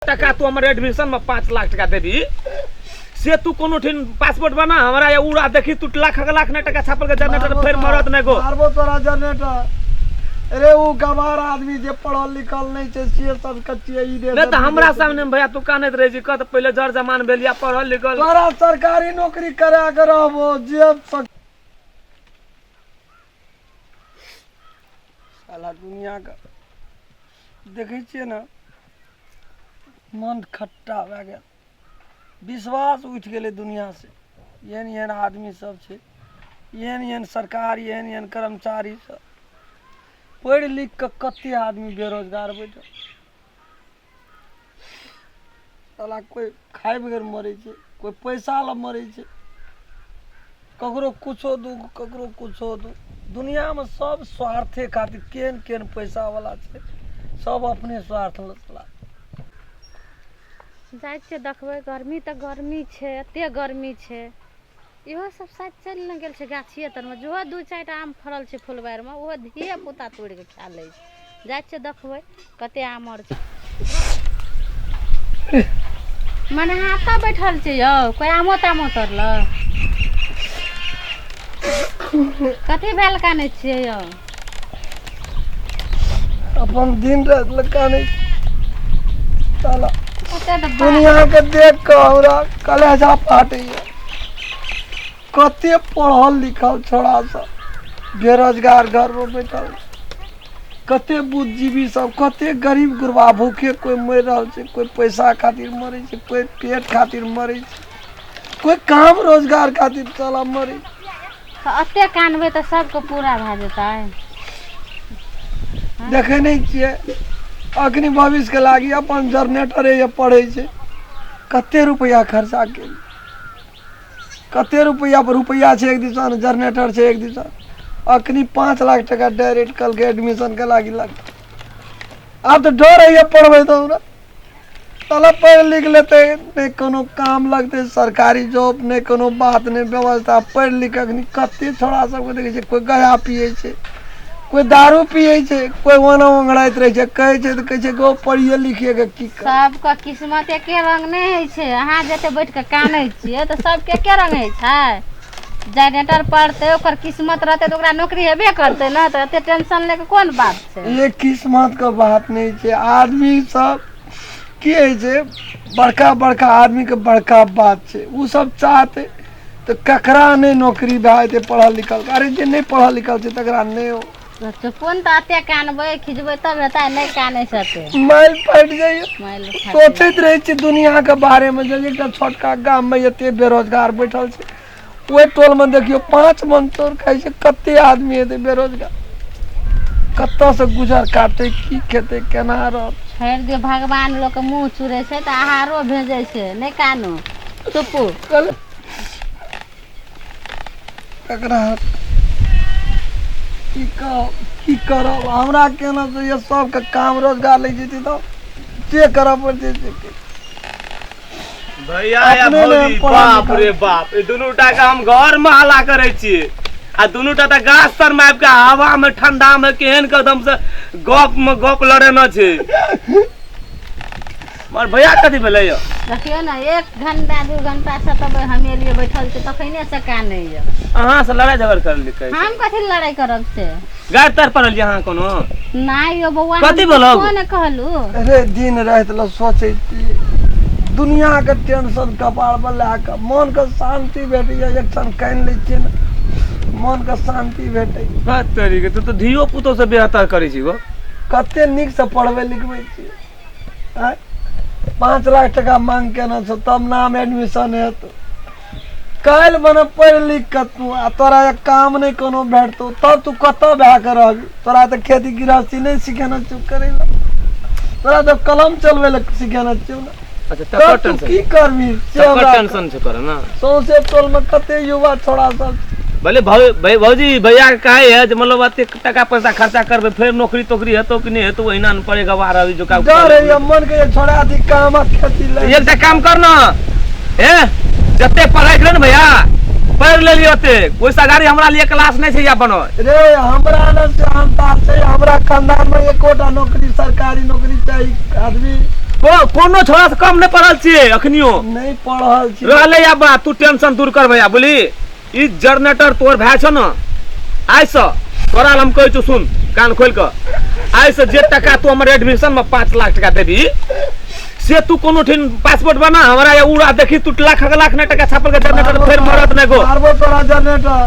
टका तू हमर एडमिशन में 5 लाख टका देबी से तू कोनो ठिन पासपोर्ट बना हमरा या उड़ा देखी तू लाख लाख ने टका छापल के जनरेटर फिर मरत नहीं गो। मारबो तोरा जनरेटर। अरे उ गवार आदमी जे पढ़ल लिखल नहीं छै से सब कच्ची ई दे। नहीं तो हमरा सामने में भैया तू कानैत रहे छी कत पहिले जर जमान भेल या पढ़ल लिखल। तोरा सरकारी नौकरी करा के रहबो जेब सक साला दुनिया के देखै छियै ने मन खट्टा भए गेल, विश्वास उठि गेलै दुनिआँसँ। एहन एहन आदमी सब छै, एहन एहन सरकार, एहन एहन कर्मचारी सब, पढ़ि लिख कऽ कते आदमी बेरोजगार बैठल। साला कोइ खाय बगैर मरै छै, कोइ पैसा लए मरै छै, ककरो कुछो दुःख, ककरो कुछो दुःख। दुनिआँमे सब स्वार्थे खातिर केहन केहन पैसावला छै, सब अपने स्वार्थ लए चला। जाइ छियै देखबै, गर्मी तऽ गर्मी छै, एते गर्मी छै। इहो सब शायद चलि ने गेल छै गाछिए तरमे, जेहो दू चारिटा आम फड़ल छै फुलबाड़िमे ओहो धिये पुता तोड़ि कऽ खा लै छै। जाइ छियै देखबै कते आम आर छै। मने अहाँ एतऽ बैठल छियै यौ, कोइ आमो तामो तोड़लक? कथी भेल कानै छियै यौ? अपन दिन राति लए कानै साला। ओते तऽ दुनिया के देख कऽ हमरा कलेजा फाटैया। कते पढ़ल लिखल छोड़ा सब बेरोजगार घर में बैठल, कते बुद्धिजीवी सब, कते गरीब गुरबा भूखे कोई मरि रहल छै, कोई पैसा खातिर मरै छै, कोई पेट खातिर मरै छै, कोई काम रोजगार खातिर साला मरै छै। तऽ एते कानबै तऽ सबके पूरा भए जेतै। देखै नहि छियै अखनी भविष्यके लागि अपन जनरेटरे जे पढ़ै छै, कते रुपैआ खर्चा केल, कते रुपैआ पर रुपैआ छै एक दिसन, जनरेटर छै एक दिसन। अखनी 5 लाख टका डायरेक्ट कहलकै एडमिशनके लागि लगतै। आब तऽ डर होइए पढ़बै तऽ हमरा साला पढ़ि लिख लेतै नहि कोनो काम लगतै, सरकारी जॉब नहि, कोनो बात नहि, व्यवस्था। पढ़ि लिख अखनी कते छोड़ा सबके देखै छियै, कोइ गया पियै छै, कोइ दारू पियै छै, कोइ ओना ओंघराइत रहै छै। कहै छै तऽ कहै छै गो पढ़िए लिखिए के की करब। सबके किस्मत एके रंग नहि होइ छै। अहाँ जते बैठ कऽ कानै छियै तऽ सबके एके रंग होइ छै? जनरेटर पढ़तै ओकर किस्मत रहतै तऽ ओकरा नौकरी हेबे करतै ने, तऽ एते टेंशन लैके कोन बात छै? ये किस्मत के बात नहि छै। आदमी सब की होइ छै, बड़का बड़का आदमी के बड़का बात छै, ओ सब चाहतै तऽ ककरा नहि नौकरी भए जेतै पढ़ल लिखल। अरे जे नहि पढ़ल लिखल छै तकरा नहि हो। कोन तऽ एते कानबै खिजबै तब हेतै, नहि कानै छै एते माइल फाटि जाइए। माइल फाटि। सोचैत रहै छी दुनिया के बारे मे, जे एकटा छोटका गाम मे एते बेरोजगार बैठल छै, ओहि टोल मे देखियौ 5 मन चोर खाइ छै, कते आदमी हेतै बेरोजगार, कतऽ से गुजर काटतै, की खेतै, केना रहतै। छोड़ि दियौ, भगवान लोकके मुँह चुरै छै तऽ आहारो भेजै छै। नहि कानू, चुपू। ककरा की कहब, की करब, हमरा केना से ये सबके काम रोजगार लै जेतै तऽ से करऽ पड़तै से के। भैया या अपने ने भौजी, पढ़ल बाप लिखल। रे बाप, ई दुनू टा के हम घर में हल्ला करै छियै आ दुनू टा तऽ गाछ तर में आबि के हवा में ठंडा में केहन कदम से गप में गप लड़ेना छै। मगर भैया कथी भेलै यौ? देखियौ ने, 1 घंटा 2 घंटा से तब हम एलियै बैठल छी तखने से कानै यऽ। अहाँ से लड़ाई झगड़ कर लिखै? हम कथी लड़ाई करब से? गारि तारि पड़ल यऽ अहाँ कोनो? नहि यौ बौआ, कथी भेलौ? कोन कहलू? अरे दिन राति लए सोचै छी, दुनिया के टेंशन कपार पर लए कऽ मन के शांति भेटैया। एक क्षण कानि लै छियै ने, मन के शांति भेटै। बात तोरी के, तू तऽ धियो पुतो से बेहतर करै छी गो। कते नीक से पढ़बै लिखबै छियै। आँय, 5 लाख टका मांग केने छौ तब नाम एडमिशन हेतौ। काल्हि मने पढ़ि लिख कऽ तू आ तोरा एक काम नहि कोनो भेटतौ तब तू कतऽ भए कऽ रहबी? तोरा तऽ खेती गृहस्थी नहि सिखेने छियौ करै लए, तोरा तऽ कलम चलबै लए सिखेने छियौ ने। अच्छा, तब तकर तू टेंशन की करबी से तकर हमरा टेंशन छै तोरा ने? सौंसे टोल में कते युवा छोड़ा सब छै। भले भौजी भैया के कहै है जे मतलब एते टका पैसा खर्चा करबै फेर नौकरी तोकरी हेतौ कि नहि हेतौ, ओहिना ने पड़े गवार रहबी जो काम डर होइए मन के जे छोड़ा दी काम आ खेती लए। एकटा काम कर न, ए जते पढ़ाई ने भैया पढ़ि लेलियै ओते, ओहिसँ अगाड़ी हमरा लिए क्लास नहि छै या बनल। रे हमरा ने सेहनता छै, हमरा खानदान में एकोटा नौकरी सरकारी नौकरी चाही आदमी। कोनो छोड़ा से कम नहि पढ़ल छियै अखनियो। नहि पढ़ल छी। रहले या बात, तू टेंशन दूर कर भैया, बोली ई जनरेटर तोर भाय छौ ने, आइ से तोरा हम कहै छौ, सुन कान खोलि कऽ, आइ से जे टका तू हमर एडमिशन में 5 लाख टका देबी से तू कोनो ठिन पासपोर्ट बना हमरा, या उड़ा देखी तू लाख लाख ने टका छापल के जनरेटर फेर मरत नहि गो। मारबो तोरा जनरेटर।